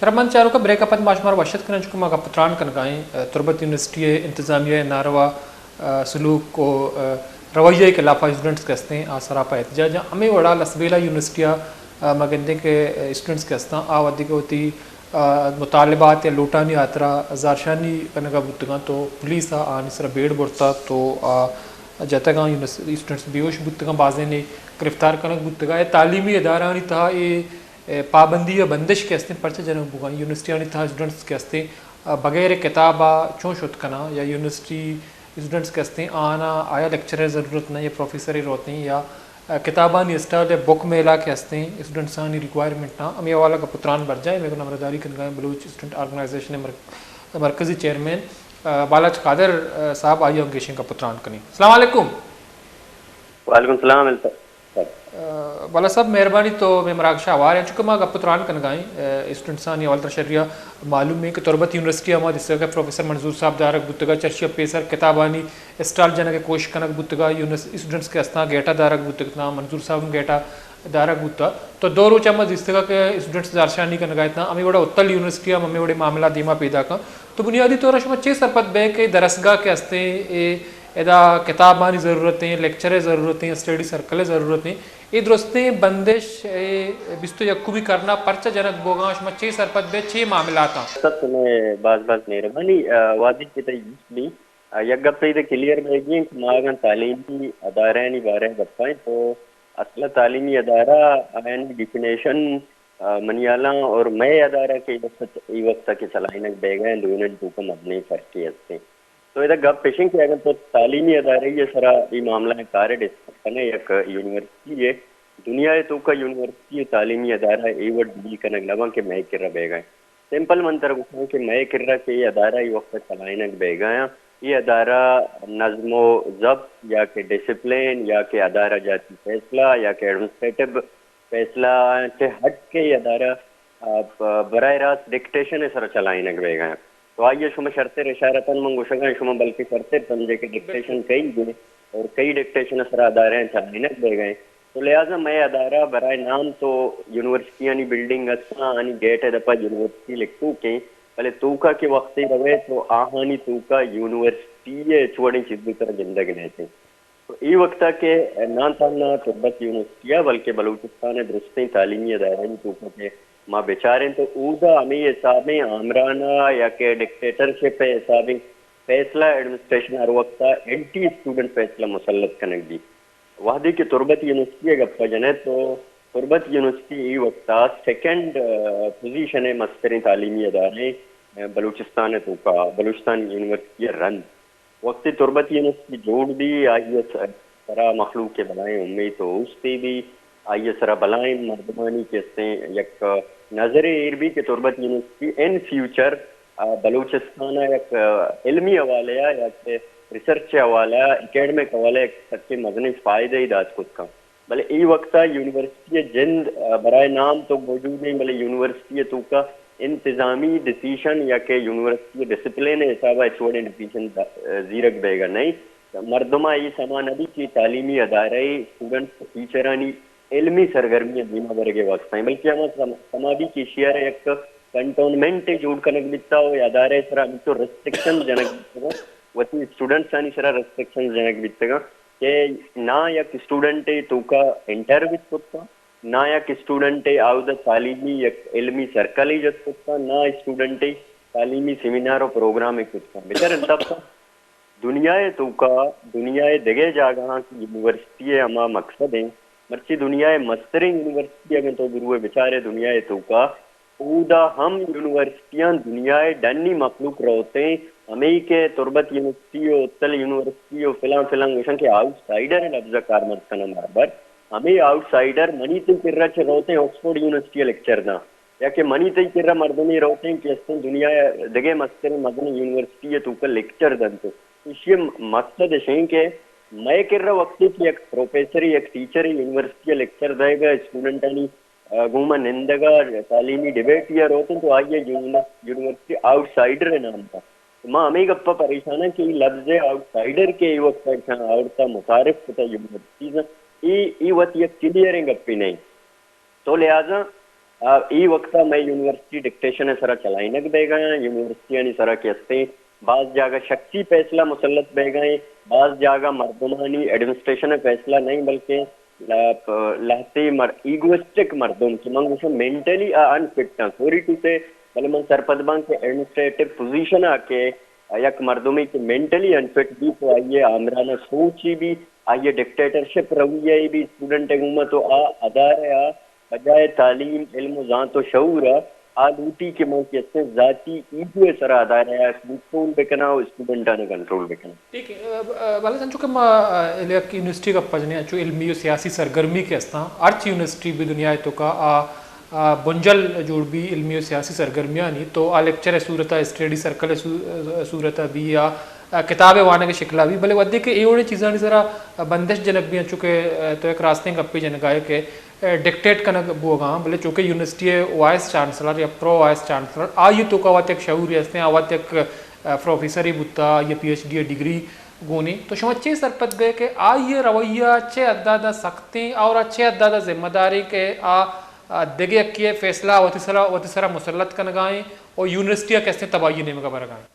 شرپمند چاروکاں، بریک ءَ پد ما شمارا وش اتک کناں، چونکہ ما گپ ءُ تران کنگا ایں، ءَ، تربت یونیورسٹی ءِ انتظامیہ ءِ ناروا، ءَ، سلوک ءُ، ءَ، رویہ ءِ خلاف ءَ اسٹوڈنٹس کہ استیں، آ سراپا احتجاج ءَ۔ ہمے وڑا لسبیلہ یونیورسٹی ءَ، ءَ، ما گندیں کہ اسٹوڈنٹس کہ استاں، آ وھدیگہ وتی، ءَ، مطالبات یا لوٹانی ہاترا زہرشانی کنگا بوتگاں تو پولیس ءَ آہانی سرا بیڑ برتا تو آ جتگاں، یونیورس-، اسٹوڈنٹس بیہوش بوتگاں، بازینے گرفتار کنگ بوتگا۔ اے تعلیمی ادارہانی تہا اے اے، پابندی یا بندش کہ استیں پرچہ جنگ بوگا؟ یونیورسٹیانی تہا اسٹوڈنٹس کہ استیں، آ، بغیر کتاب ءَ چون شت کناں؟ یا یونیورسٹی اسٹوڈنٹس کہ استیں، آہاں آیا لیکچرر ضرورت نہ یا پروفیسرے روتیں یا، آ، کتابانی اسٹال یا بک میلہ کہ استیں، اسٹوڈنٹسانی ریکوائرمنٹ نہ؟ ہمے حوالہ گپ ءُ تران برجاہ ایں۔ مئے گوں ہمراہداری کنگا ایں بلوچ اسٹوڈنٹ آرگنائزیشن ءِ مر-، مرکزی چیئرمین، آ، بالاچ قادر، آ، صاحب، آئی ءَ ہم گیشیں گپ ءُ تران کنیں۔ السلام علیکم۔ وعلیکم السلام الطاف۔ ءَ، بالاچ صاحب، مہربانی تو مئے مراگش ءَ ہوار ایں، چونکہ ما گپ ءُ تران کنگا ایں، ءَ، اسٹوڈنٹسانی حوالہ ترا شری ءَ معلوم ایں کہ تربت یونیورسٹی ءَ ما دیستگا کہ پروفیسر منظور صاحب دارگ بوتگا، چرشی ءَ پیسر کتابانی اسٹال جنگ ءِ کوشش کنگ بوتگا، یونیورس-، اسٹوڈنٹس کہ استاں گیٹ ءَ دارگ بوتگاں، منظور صاحب ہم گیٹ ءَ دارگ بوتا۔ تو دو روچ ءَ ما دیستگا کہ اسٹوڈنٹس زہرشانی کنگا اتاں، ہمے وڑا اتل یونیورسٹی ءَ ہم ہمے وڑیں معاملہ دیما پیداک اَنت۔ تو بنیادی طور ءَ شما چے سرپد بئے کہ درسگاہ کہ استیں، اے ادا کتابانی ضرورت ایں، لیکچر ءِ ضرورت ایں، اسٹڈی سرکل ءِ ضرورت ایں، اے درستیں بندش اے بیست ءُ یکمی کرن ءَ پرچہ جنگ بوگاں؟ شما چے سرپد بئے، چے معاملات اَنت؟ سر، تمہیں باز باز مہربانی۔ آ، وہدے کہ تئی گوشت بی، آ، یک گپے ادا کلیئر بئیگی ایں کہ ما اگاں تعلیمی ادارہانی بارہ ءَ گپ ءَ ایں تو اصل ءَ تعلیمی ادارہ آیانی ڈیفینیشن، آ، منی ہیالاں اور مئے ادارہ کہ اے وقت، اے وقت ءَ کہ چلائینگ بئیگا ایں، دوئینانی توکا مزنیں فرقے ہستیں۔ تو ادا گپ اش انت کہ اگر تو تعلیمی ادارہ ءِ سرا اے معاملہ ءِ کار ءَ ڈسکس کنئے، یک یونیورسٹی ءِ، دنیا ءِ توکا یونیورسٹی ءُ تعلیمی ادارہ اے وڑ ڈیل کنگ نہ باں کہ مئے کرا بئیگا ایں۔ سمپل من ترا گوشاں کہ مئے کرا کہ اے ادارہ اے وقت ءَ چلائینگ بئیگا ایں، اے ادارہ نظم و ضبط یا کہ ڈسپلین یا کہ ادارہ جاتی فیصلہ یا کہ ایڈمنسٹریٹو فیصلہ چہ ہٹ کے اے ادارہ، آ، ب-، براہ راست ڈکٹیشن ءِ سرا چلائینگ بئیگا ایں۔ تو آئی ءَ شما شرتر اشارتاً من گوشگا ایں، شما بلکہ شرتر سمجھے کہ ڈکٹیشن کئی ایں اور کئی ڈکٹیشن ءِ سرا ادارہ چلائینگ بئیگا ایں۔ تو لہذا مئے ادارہ برائے نام تو یونیورسٹیانی بلڈنگ استاں، آنی گیٹ ءِ دپا یونیورسٹی لکھوک ایں، بلے توکا کہ وقتے روئے تو آہانی توکا یونیورسٹی ءِ ہچ وڑیں چیزے ترا گندگ نئیت۔ تو اے وقت ءَ کہ ناں تہنا تربت یونیورسٹی ءَ بلکہ بلوچستان ءِ درستیں تعلیمی ادارہانی توکا کہ ما بچاریں تو اودا ہمے حسابیں آمرانہ یا کہ ڈکٹیٹرشپ ءِ حسابیں فیصلہ ایڈمنسٹریشن ہر وقت ءَ اینٹی اسٹوڈنٹ فیصلہ مسلط کنگ بیت۔ وہدے کہ تربت یونیورسٹی ءِ گپ ءَ جنئے تو تربت یونیورسٹی اے وقت ءَ سیکنڈ، آ، پوزیشن ءِ مستریں تعلیمی ادارہ، آ، بلوچستان ءِ توکا، بلوچستان یونیورسٹی ءِ رند۔ وقتے تربت یونیورسٹی جوڑ بی، آئی ءِ س-، سرا مخلوق ءِ بلائیں امیت و اوستے بی، آئی ءِ سرا بلائیں مردمانی کہ استیں یک نظرے ایر بی کہ تربت یونیورسٹی ان فیوچر، آ، بلوچستان ءَ یک، آ، علمی حوالے ءَ یا کہ ریسرچ ءِ حوالے ءَ، اکیڈمک حوالے ءَ یک سکیں مزنیں فائدہ ءَ دات کت کن۔ بلے اے وقت ءَ یونیورسٹی ءِ جند، آ، برائے نام تو موجود ایں، بلے یونیورسٹی ءِ توکا انتظامی ڈسیشن یا کہ یونیورسٹی ءِ ڈسپلین ءِ حساب ءَ ہچ وڑیں ڈسیشن دا-، زیرگ بیگ ءَ نہ انت۔ مردم ءَ اے سما نہ بیت کہ تعلیمی ادارہ ءِ اسٹوڈنٹس ءُ ٹیچرانی علمی سرگرمی ءَ دیما برگ ءِ واستہ انت، بلکہ ہما سم-، سما بیت کہ ایشی ءَ را یک کنٹونمنٹ جوڑ کنگ بیتا ءُ اے ادارہ ءِ سرا ہمینچو ریسٹرکشن جنگ بیتگاں، وتی اسٹوڈنٹسانی سرا ریسٹرکشن جنگ بیتگاں کہ ناں یک اسٹوڈنٹ ءِ توکا انٹر بیت کت کن، ناں یک اسٹوڈنٹ ءِ آودا تعلیمی یک علمی سرکلے جت کت کن، ناں اسٹوڈنٹ ءِ تعلیمی سیمینار ءُ پروگرامے کت کن۔ بچار الطاف صاحب، دنیا ءِ توکا، دنیا ءِ دگہ جاگہاں کہ یونیورسٹی ءِ ہما مقصد انت، مرچی دنیا ءِ مستریں یونیورسٹی اگاں تو بروئے بچارئے دنیا ءِ توکا، اودا ہم یونیورسٹیاں دنیا ءِ ڈنی مخلوق روتیں، ہمے کہ تربت یونیورسٹی ءُ اتل یونیورسٹی ءُ فلاں فلاں گوشاں کہ آؤٹ سائیڈر ءِ لبز ءَ کارمرز کناں بار بار، ہمے آؤٹ سائیڈر منی تئی کرا چہ روتیں آکسفورڈ یونیورسٹی ءَ لیکچر داں، یا کہ منی تئی کرا مردمے روتیں کہ استیں دنیا ءِ دگہ مستریں مزنیں یونیورسٹی ءِ توکا لیکچر دنت۔ ایشی ءِ مقصد اش انت کہ مئے کرا وقتے کہ یک پروفیسرے، یک ٹیچرے یونیورسٹی ءَ لیکچر دئیگ ءَ اسٹوڈنٹانی، آ، گوما نندگ ءَ تعلیمی ڈیبیٹے ءَ روت انت تو آئی ءَ یونی-، یونیورسٹی آؤٹ سائیڈر ءِ نام دنت۔ ما ہمے گپ ءَ پریشان ایں کہ اے لبز آؤٹ سائیڈر کہ اے وقت ءَ ایشاں آورتہ متعارف کتہ یونیورسٹیز ءَ، اے، اے وت یک کلیئریں گپے نہ انت۔ تو لہذا آ، اے وقتا مئے یونیورسٹی ڈکٹیشن ءِ سرا چلائینگ بیگا ایں، یونیورسٹیانی سرا کہ استیں باز جاگہ شخصی فیصلہ مسلط بیگا ایں، باز جاگہ مردمانی ایڈمنسٹریشن ءِ فیصلہ نہ ایں، بلکہ ل-، پ-، لہتے مر-، ایگوئسٹک مردم کہ من گوشاں مینٹلی آ انفٹ آں، سوری ٹو سے، بلے من سرپد باں کہ ایڈمنسٹریٹو پوزیشن ءَ کہ یک مردمے کہ مینٹلی انفٹ بی تو آئی ءِ آمرانہ سوچے بی، آئی ءِ ڈکٹیٹرشپ رویہ ءَ بی اسٹوڈنٹ ءِ گوما، تو آ ادارہ ءَ بجائے تعلیم، علم و زانت و شعور ءَ آ لوٹی کہ من کہ استیں ذاتی ایگو ءِ سرا ادارہ ءَ کنٹرول بکناں و اسٹوڈنٹاں کنٹرول بکناں۔ ٹھیک ہے، اب، اب، بلے انچو کہ ما، آ، یک یونیورسٹی گپ جنیں، انچو علمی و سیاسی سرگرمی کہ استاں، ہرچ یونیورسٹی بھی دنیا ءِ توکا آ، آ، بنجل جوڑ بھی علمی و سیاسی سرگرمیانی، تو آ لیکچر ءِ صورت ءَ، اسٹڈی سرکل ءِ سو-، صورت ءَ بھی یا، آ، کتاب ءِ وانگ ءِ شکل ءَ بھی، بلے وھدے کہ اے وڑیں چیزانی سرا بندش جنگ بھی انچو کہ، آ، تو یک راستیں گپے جنگا ئے کہ ڈکٹیٹ کنگ بوگاں، بلے چونکہ یونیورسٹی ءِ وائس چانسلر یا پرو وائس چانسلر، آئی ءِ توکا وت یک شعورے ہستیں، آ وت یک، آ، پروفیسرے بوتا، آئی ءَ پی ایچ ڈی ءِ ڈگری گونی۔ تو شما چے سرپد بئے کہ آئی ءِ رویہ چے حد ءَ سختیں اور آ چے حد ءَ ذمہ داریں کہ آ، آ، دگہ یکے ءِ فیصلہ وتی سرا، وتی سرا مسلط کنگائیں اور یونیورسٹی ءَ کسے تباہی ءِ نیمگا برگائیں؟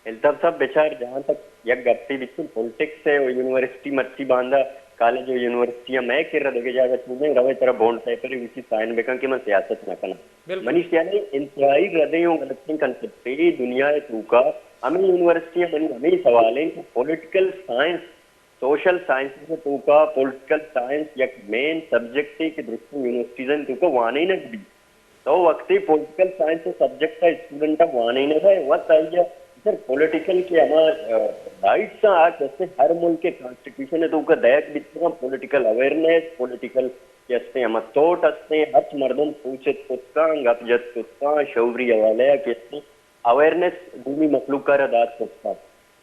الطاف صاحب، بچار، جہاں تک یک گپے بیتیں پولیٹکس ءِ و یونیورسٹی، مرچی باندا کالج و یونیورسٹی ءَ مئے کرا دگہ جاگہ چیزیں روئے ترا بونڈ پیپرے گوشی سائن بکن کہ من سیاست نہ کناں۔ بالکل۔ منی خیال ءَ انتہائی ردیں و غلطیں کنسپٹے دنیا ءِ توکا ہمے یونیورسٹی ءَ منی ہمے سوال ایں کہ پولیٹیکل سائنس، سوشل سائنسز ءِ توکا پولیٹیکل سائنس یک مین سبجیکٹے کہ درستیں یونیورسٹیزانی توکا وانینگ بیت۔ تو وقتی پولیٹیکل سائنس ءِ سبجیکٹ ءَ اسٹوڈنٹ ءَ وانینگ ءَ وت آئی ءَ سر پولیٹیکل کہ ہما، آ، رائٹس آں، آ کہ استیں ہر ملک ءِ کانسٹیٹیوشن ءِ توکا دئیگ بیتگاں، پولیٹیکل اویئرنیس، پولیٹیکل کہ استیں ہما تھاٹ استیں، ہرچ مردم سوچت کت کن، گپ جت کت کن، شعوری حوالہ ءَ کہ استیں اویئرنیس دومی مخلوق ءَ را دات کت کن۔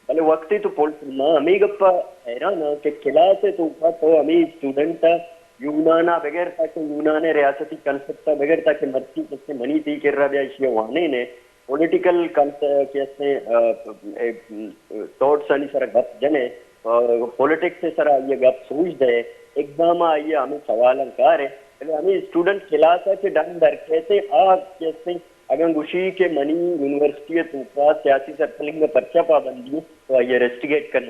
بلے وقتے تو پول-، ما ہمے گپ ءَ حیران آں کہ کلاس ءِ توکا تو ہمے اسٹوڈنٹ ءَ یونان ءَ بگر تاکہ یونان ءِ ریاستی کنسپٹ ءَ بگر تاکہ مرچی کسے منی تئی کرا بیا ایشی ءَ وانین ءَ پولیٹیکل کنس-، کہ استیں، آ، اے، تھاٹس آنی سرا گپ جن ئے، آ، پولیٹکس ءِ سرا آئی ءَ گپ سوج دئے، ایگزام ءَ آئی ءَ ہمے سوالاں کار ئے، بلے ہمے اسٹوڈنٹ کلاس ءَ چہ ڈن در کیت ئے، آ کہ استیں اگاں گوشی کہ منی یونیورسٹی ءِ توکا سیاسی سرکلنگ ءَ پرچا پابندی اِنت، تو آئی ءَ ریسٹیگیٹ کن۔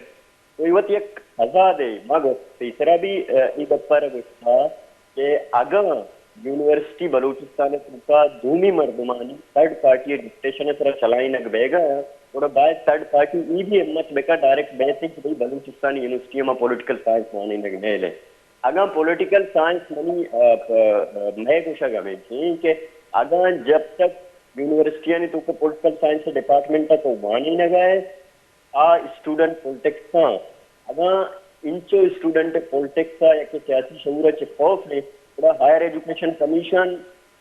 تو اے وت یک فضا دے۔ ما گو-، پیسرا بھی، آ، اے گپ ءَ را گوشتا کہ اگاں یونیورسٹی بلوچستان ءِ توکا دومی مردمانی، تھرڈ پارٹی ءِ ڈکٹیشن ءِ سرا چلائینگ بیگا اَنت، گڑا باید تھرڈ پارٹی اے بھی ہمت بکا ڈائریکٹ بیت کہ بھئی بلوچستان یونیورسٹی ءَ ما پولیٹیکل سائنس وانینگ نیلیں۔ اگاں پولیٹیکل سائنس منی، آ، پ-، آ، مئے گوشگ ہمیش ایں کہ اگاں جب تک یونیورسٹیانی توکا پولیٹیکل سائنس ڈپارٹمنٹ ءَ تو وانینگ ءَ ئے، آ اسٹوڈنٹ پولیٹکس آں۔ اگاں انچو اسٹوڈنٹ پولیٹکس ءَ یا کہ سیاسی شعور ءَ چہ خوف ئے، گڑا higher education commission,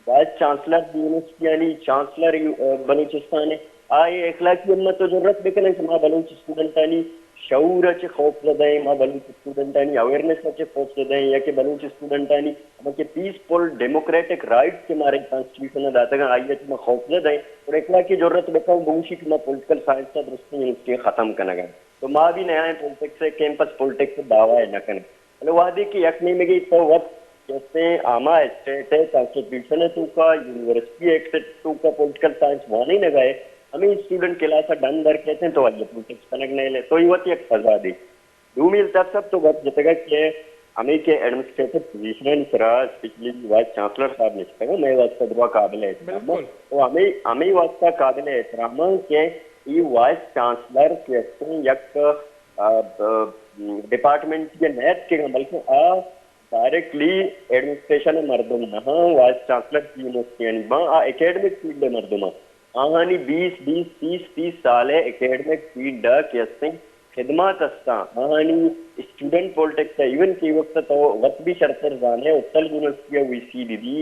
vice chancellor یونیورسٹیانی چانسلر، آ، بلوچستان ءَ، آ اے اخلاقی ہمت و جرات بکنن کہ ما بلوچ اسٹوڈنٹانی شعور ءَ چہ خوف زدہ ایں، ما بلوچ اسٹوڈنٹانی اویئرنیس ءَ چہ خوف زدہ ایں، یا کہ بلوچ اسٹوڈنٹانی ہما کہ پیسفل ڈیموکریٹک رائٹس کہ مارا کانسٹیٹیوشن ءَ داتگ اَنت، آئی ءَ چہ ما خوف زدہ ایں، اور اخلاقی جرات بکنن، بگوشی کہ ما پولیٹیکل سائنس ءَ درستیں یونیورسٹی ختم کنگ ءَ ایں۔ تو ما بھی نیائیں پولیٹکس ءِ کیمپس پولیٹکس ءِ دعویٰ ءَ نہ کنیں۔ بلے وہدے کہ یک نیمگے تو وت کہ استیں ہما اسٹیٹ ءِ کانسٹیٹیوشن ءِ توکا، یونیورسٹی ایکٹ ءِ توکا پولیٹیکل سائنس وانینگ ءَ ئے، ہمے اسٹوڈنٹ کلاس ءَ ڈن در کیت ایں تو آئی ءَ پولیٹکس کنگ نیلے۔ تو اے وت یک فضا دے۔ دومی الطاف صاحب تو گپ جتگ کہ ہمے کہ ایڈمنسٹریٹو پوزیشن ءِ سرا اسپیشلی وائس چانسلر صاحب نشتگ اَنت، مئے واسطہ دروا قابل احترام اَنت۔ بالکل۔ تو ہمے، ہمے واسطہ قابل احترام اَنت کہ اے وائس چانسلر کہ استیں یک، آ، آ، ڈپارٹمنٹ ءَ نیتکگ اَنت، بلکہ آ ڈائریکٹلی ایڈمنسٹریشن ءِ مردم نہ اَنت، وائس چانسلر یونیورسٹیانی باں، آ اکیڈمک فیلڈ ءِ مردم اَنت۔ آہانی بیس، بیس، تیس، تیس سال ءِ اکیڈمک فیلڈ ءَ کہ استیں خدمات استاں، آہانی اسٹوڈنٹ پولیٹکس ءَ، ایون کہ اے وقت ءَ تو وت بھی شرتر زان ئے، اتل یونیورسٹی ءِ وی سی بہ بی،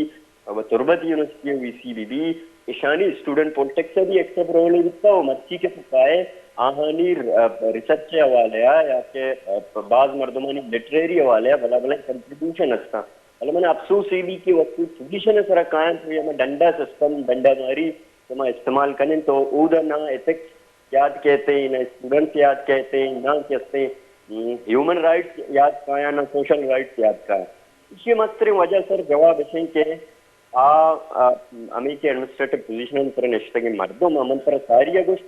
و تربت یونیورسٹی ءِ وی سی بہ بی، ایشانی اسٹوڈنٹ پولیٹکس ءَ بھی ایکٹیو رولے بیتا و مرچی کہ تو کائے آہانی ر-، ریسرچ ءِ حوالہ ءَ یا کہ باز مردمانی لٹریری حوالہ ءَ بلا بلا کنٹریبیوشن استاں۔ بلے من افسوس اے بی کہ وقتی پوزیشن ءِ سرا کایاں تو ہمے ڈنڈا سسٹم، ڈنڈا ماری کہ ما استعمال کنیں تو اودا نہ ایتھکس یاد کیت ایں، نہ اسٹوڈنٹس یاد کیت ایں، نہ کہ استیں، ہم، ہیومن رائٹس یاد کایاں، نہ سوشل رائٹس یاد کایاں۔ ایشی مستریں وجہ سر جواب اش ایں کہ آ، آ، ہمے کہ ایڈمنسٹریٹو پوزیشن سر نشتگیں مردم، من ترا ساری ء گوشت،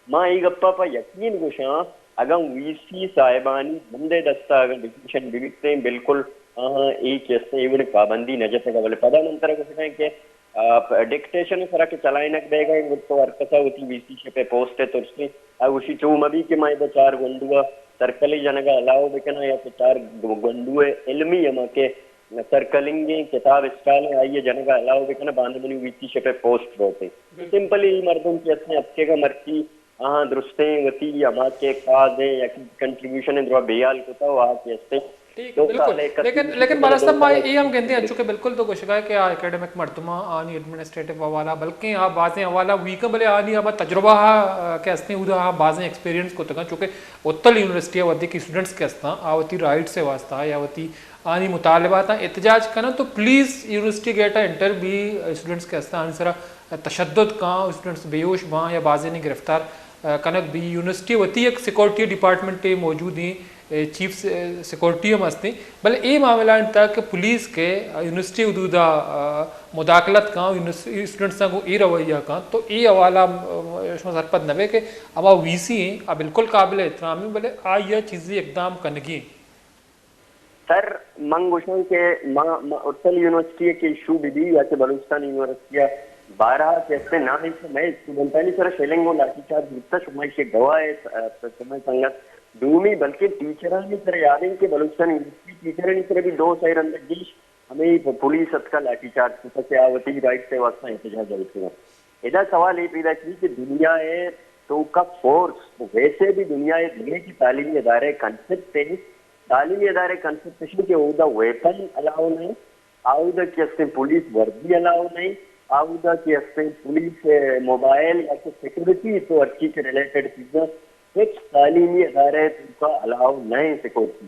ما اے گپا پہ یقین گوشاں، اگاں وی سی صاحبانی بندے دستا اگاں ڈکٹیشن ببیتیں، بالکل آہاں اے کہ استیں اے وڑیں پابندی نہ جتگا، بلے پدا من ترا گوشگاں کہ، آ، پ-، ڈکٹیشن سرا کہ چلائینگ بیگا، تو ہر کسا وتی وی سی شپ ء پوسٹ ء ترسیں، آ گوشی چو مبی کہ ما ادا چار گونڈو ء سرکلی جنگا الاؤ بکناں یا کہ چار گونڈو ء علمی ہما کہ سرکلنگیں کتاب اسٹال ہیں، آئی ء جنگ ء الاؤ بہ کناں، باندا منی وی سی شپ ء پوسٹ روت۔ سمپلی اے مردم کہ استیں اتکگ ء مرچی آہاں درستیں وتی ہما کہ کاز ہیں یا کہ کنٹریبیوشن ہیں درا بے حال کتا و آ کہ استیں ٹھیک، دو بالکل۔ سال ء لیکن، لیکن بالا صاحب ما اے ہم گندیں، انچو کہ بالکل تو گوشگا ہے کہ آ اکیڈمک مردماں آنی ایڈمنسٹریٹو حوالہ، بلکیں آ بازیں حوالہ ویکاں، بلے آنی ہما تجربہ ہا، آ، کہ استیں اودا آ بازیں ایکسپیرینس کتگاں، چونکہ اتل یونیورسٹی ء وھدے کہ اسٹوڈنٹس کہ استاں، آ وتی رائٹس ء واسطہ یا وتی آنی مطالباتاں احتجاج کناں تو پلیز یونیورسٹی گیٹ ء انٹر بی، اسٹوڈنٹس کہ استاں آنی سرا تشدد کاں، اسٹوڈنٹس بے ہوش باں یا بازینے گرفتار، آ، کنگ بی۔ یونیورسٹی وتی یک سیکورٹی ڈپارٹمنٹ موجود ہیں، اے، چیف سے-، سیکورٹی ہم استیں، بلے اے معاملہ انت کہ پولیس کہ یونیورسٹی حدود ء، آ، مداخلت کاں، یونیورس-، اسٹوڈنٹس ء گوں اے رویہ کاں تو اے حوالہ، آ، شما سرپد نہ بے کہ ہما وی سی ہیں، آ بالکل قابل احترام ہیں، بلے آئی ء چیزی اقدام کنگی ہیں۔ سر، من گوشاں کہ ما، ما اتل یونیورسٹی ء کہ ایشو بہ بی یا کہ بلوچستان یونیورسٹی ء بارہ ء کہ استیں نام کہ مئے اسٹوڈنٹانی سرا شیلنگ و لاٹھی چارج بوتا، شما ایشی گواہ ات، ء، شمئے سنگت دومی، بلکہ ٹیچرانی سرا یاد انت کہ بلوچستان یونیورسٹی ٹیچرانی سرا بھی دو سئے رند گیش ہمے پولیس اتکا لاٹھی چارج کتا کہ آ وتی رائٹس ء واسطہ احتجاج ء اتکگاں۔ ادا سوال اے پیدا کیت کہ دنیا ء توکا فورس، ویسے بھی دنیا ء دگہ کہ تعلیمی ادارہ کنسپٹ ہیں، تعلیمی ادارہ کنسپٹ ہیں کہ اودا ویپن الاؤ نہیں، آودا کہ استیں پولیس وردی الاؤ نہیں، آودا کہ استیں پولیس، اے، موبائل یا کہ سیکورٹی تو ہرچی کے ریلیٹڈ چیزاں ہچ تعلیمی ادارہ توکا الاؤ نہیں سیکورٹی۔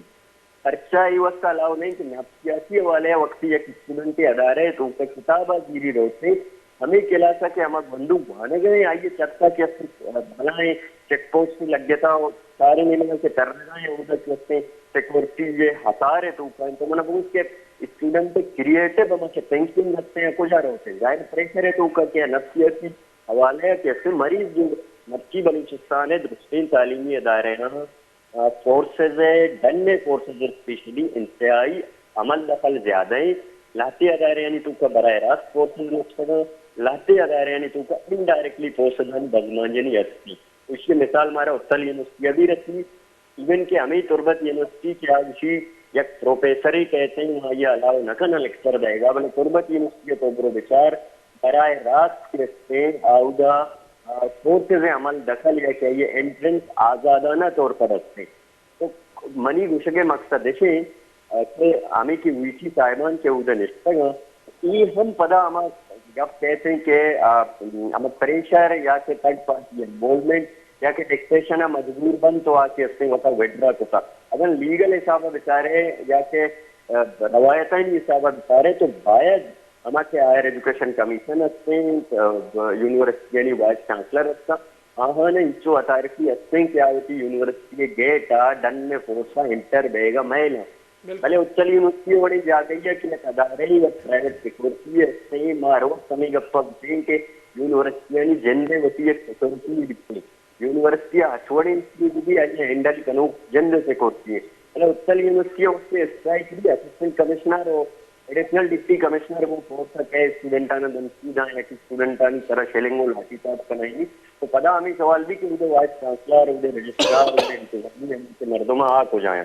پرچا اے واسطہ الاؤ نہیں کہ نفسیاتی حوالے ء وقتی یک اسٹوڈنٹ ادارہ ء توکا کتاب ء زیری روتے، ہمے کلاس ء کہ ہما گونڈو وانگ ء آئی ء چرتا کہ است بلائیں چیک پوسٹ لگتا و سارے نیمگا کہ ترگا ہیں اودا کہ استیں سیکورٹی یہ ہتار ء توکا ہیں۔ تو من بگوش کہ اسٹوڈنٹ کریئیٹو ہما کہ تھنکنگ ہستے ہیں کجا روتے؟ ظاہر پریشر ء توکا کہ نفسیاتی حوالے ء کہ استیں مریض جو مرچی بلوچستان ء درستیں تعلیمی ادارے ہیں، آ، فورسز ء، ڈن ء فورسز اسپیشلی انتہائی عمل دخل زیادہ ہیں۔ لہتے ادارے آنی توکا براہ راست فورسز لوٹتگاں، لہتے ادارے آنی توکا انڈائریکٹلی فورسز ہم دزمانجنی ہستی۔ اس کی مثال مارا اتل یونیورسٹی ابھی رسی، ایون کہ ہمیں تربت یونیورسٹی کہ آ گوشی یک پروفیسرے کہتے ہیں، آئی الاؤ نہ کنا لیکچر دے گا، بلے تربت یونیورسٹی تو برو بچار، براہ راست کہ استیں آودا، آ، فورسز عمل دخل یا کہ یہ انٹرنس آزادانہ طور پر استیں۔ تو منی گوشگ ء مقصد اش انت، آ، کہ ہمے کہ وی سی صاحبان کہ اود ء نشتگ انت، اے ہم پدا ہما گپ کہت انت کہ، آ، ہما پریشر یا کہ تھرڈ پارٹی انوالومنٹ یا کہ ڈکٹیشن ء مجبور بنت تو آ کہ استیں وتا وڈرا کتا۔ اگاں لیگل حساب ء بچارے یا کہ، آ، روایتانی حساب ء بچارے تو باید ہما کہ ہائر ایجوکیشن کمیشن ہستیں، آ، یونیورسٹیانی وائس چانسلر ہستاں، آہان ء انچو اتھارٹی ہستیں کہ آ وتی یونیورسٹی ء گیٹ ء ڈن ء فورس ء انٹر بیگ ء مئیل انت۔ بلے اتل یونیورسٹی وڑیں جاگہے ء کہ یک ادارہ یا پرائیویٹ سیکورٹی ہستیں، ما ہر وقت ہمے گپ ء گوشیں کہ یونیورسٹیانی جند ء وتی یک سیکورٹی بیتیں۔ یونیورسٹی ء ہچ وڑیں چیز بھی آئی ء ہینڈل کنوک جند ء سیکورٹی ء۔ بلے اتل یونیورسٹی ء وقت اسٹرائیک بھی اسسٹنٹ کمشنر و ایڈیشنل ڈپٹی کمشنر گوں فورس ء کئے اسٹوڈنٹاناں دھمکی داں یا کہ اسٹوڈنٹانی سرا شیلنگ و لاٹھی چارج کنائینی، تو پدا ہمے سوال بھی کہ اودے وائس چانسلر، اودے رجسٹرار، اودے انتظامی ہم کہ مردم آ کجا ہیں۔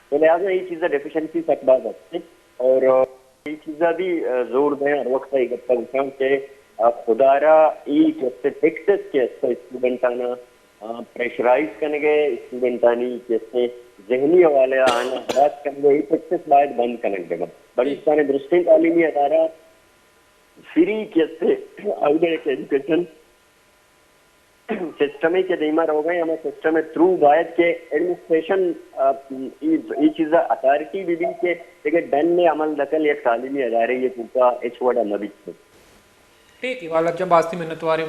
تو لہذا یہ چیزا ڈیفیشنسی سک باز ہستے اور یہ چیزا بھی زور دیں ہر وقت یہ گپا گوشاں کہ خدارا یہ کہ استے ٹیکٹس کہ استے اسٹوڈنٹاناں آ، پریشرائز کنگ ء، اسٹوڈنٹانی کہ استیں ذہنی حوالے ء آناں ہراس کنگ ء، اے پریکٹس باید بند کنگ بہ بنت۔ بلوچستان ء درستیں تعلیمی ادارہ فری کہ استیں، اود ء یک ایجوکیشن سسٹم ء کہ دیما روگ ء، ہما سسٹم ء تھرو باید کہ ایڈمنسٹریشن، آ، اے، اے چیز ء اتھارٹی بہ بیت کہ دگہ ڈن ء عمل دخل یک تعلیمی ادارے ء توکا ہچ وڑ ء مہ بیت۔ ٹھیک ہے، والا جان، باستی منتوار ہیں،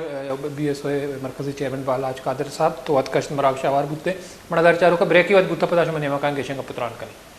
بی ایس او مرکزی چیئرمین بالاچ قادر صاحب، تو وت کشت مراگش آوار بوتے۔ منا دار چارو کا بریکی وقت بوتا، پدا شما نیمکان گیشن کا پتران کنی۔